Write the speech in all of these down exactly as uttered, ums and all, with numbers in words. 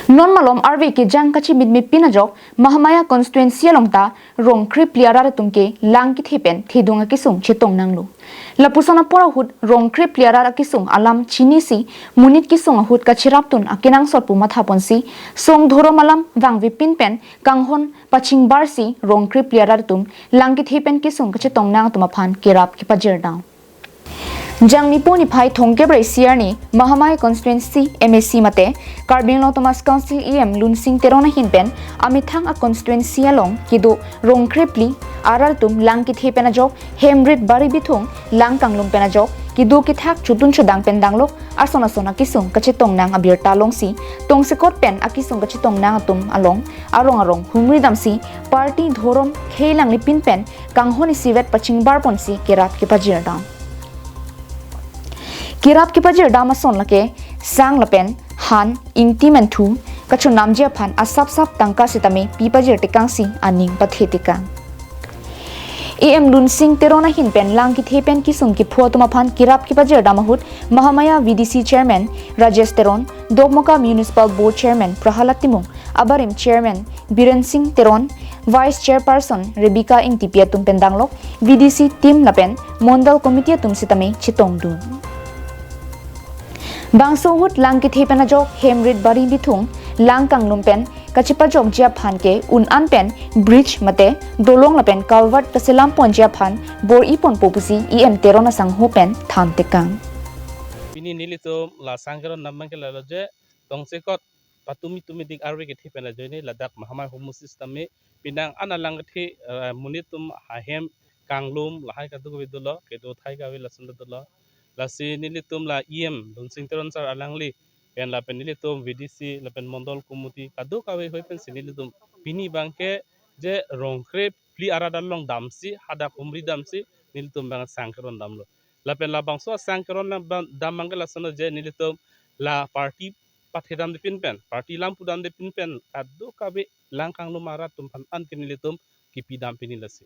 Non malom arve kejang kachimit mepin ajok Mahamaya constituency along ta rong krephli arat atum ke lang kethe pen thedung akesung chetong nanglo. Lapuson apor ahut rong krephli arat akesung alam chinisi monit kesung ahut kacherapdun akenangsot pu mathaponsi song dhorom alam vangvepin pen kanghon pachingbarsi rong krephli arat atum lang kethe pen kesung kachetong nang atum aphan kerap kepajirdam. Jangmi po niphai thomkep ra isi arni Mahamaya constituency M A C mate Karbi Anglong Autonomous Council E M Lunsing Teron ahin pen amethang a constituency along kedo rong krephli arat atum lang kethe pen ajok hem rit bari bithung lang kanglum pen ajok kedo kethak chotun chodang pen danglok ason ason akesung kachetong nang abirta longsi tongsekot pen akesung kachetong nang atum along arong arong humri damsi party dhorom khei langlipin pen kanghon isivet pachingbar ponsi kerap kepajirdam. Kerap kepajirdam ason lake sang lapen han, ingti menthu kachonamji aphan asap sap tangka sitame pipajir tekangsi aning pathe tekang. E M Lunsing Teron ahin pen lang kethe pen kesung kepho atum aphan kerap kepajirdam ahut Mahamaya V D C Chairman Rajesh Teron, Dokmoka Municipal Board Chairman Prahalad Timung, abarim Chairman Biren Singh Teron, Vice Chairperson Rebecca Ingtipi atum pen danglok V D C team lapen Mondol Committee atum sitame chetongdun. Bangso ahut lang kethe pen ajok hem rit bari bithung lang kanglum pen kachepajokji aphan ke un an pen bridge mate dolong lapen culvert kaselam ponji aphan bor-i ponpo pusi E M Teron asangho pen than tekang. Pini nelitum la sangkeron nam abang ke lalo je tongsekot patumi tumi dik arve kethe pen ajoine ladak Mahamaya homosis tame pinang an alang kethe, eh, monit atum ahem kanglum lahai kadokave dolo, kedo thai kave lason dolo. Lasi nelitum la E M Lunsing Teron sir alangli pen lapen nelitum V D C lapen Mondol Committee kadokave hoi pensi nelitum pini abang ke je rong krephli arat along damsi hadak humri damsi nelitum abang sangkeron damlo. Lapen labangso sangkeron dam abang ke lason je nelitum la party pathedamde pin pen, party lam pudamde pin pen kadokave lang kanglum arat atum aphan an ke nelitum kipidam pini lasi.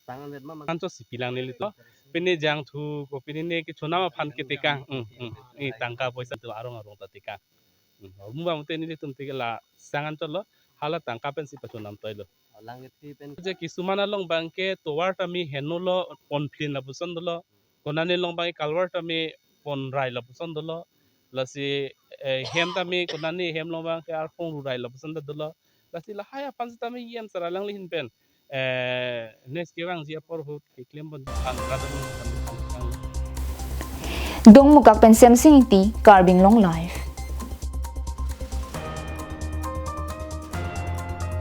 Sang anvet ma man. Ancho si pilang nelitum. Pini jangthu ko pini ne kechonam aphan ke tekang. Hmm, hmm. Ni tangka poisa atum arong arong ta tekang. Hmm. Mu bang te nelitum teke la sang anchot lo hala tangka pensi pachonam toilo. Lang kethe pen. Je kisuman along abang ke tovar tame henolo ponphlin lapuson dolo. Konane along abang ke culvert tame ponrai lapuson dolo. Lasi, eh, hem tame konane hem along abang ke arpong rurai lapuson ta dolo. Lasi lahai aphan sitame E M sir alangli ahin pen, eh, next kevangji apor ahut keklem pon an kadam. Dongmukak pen Semsing Ingti, Karbi Anglong Live.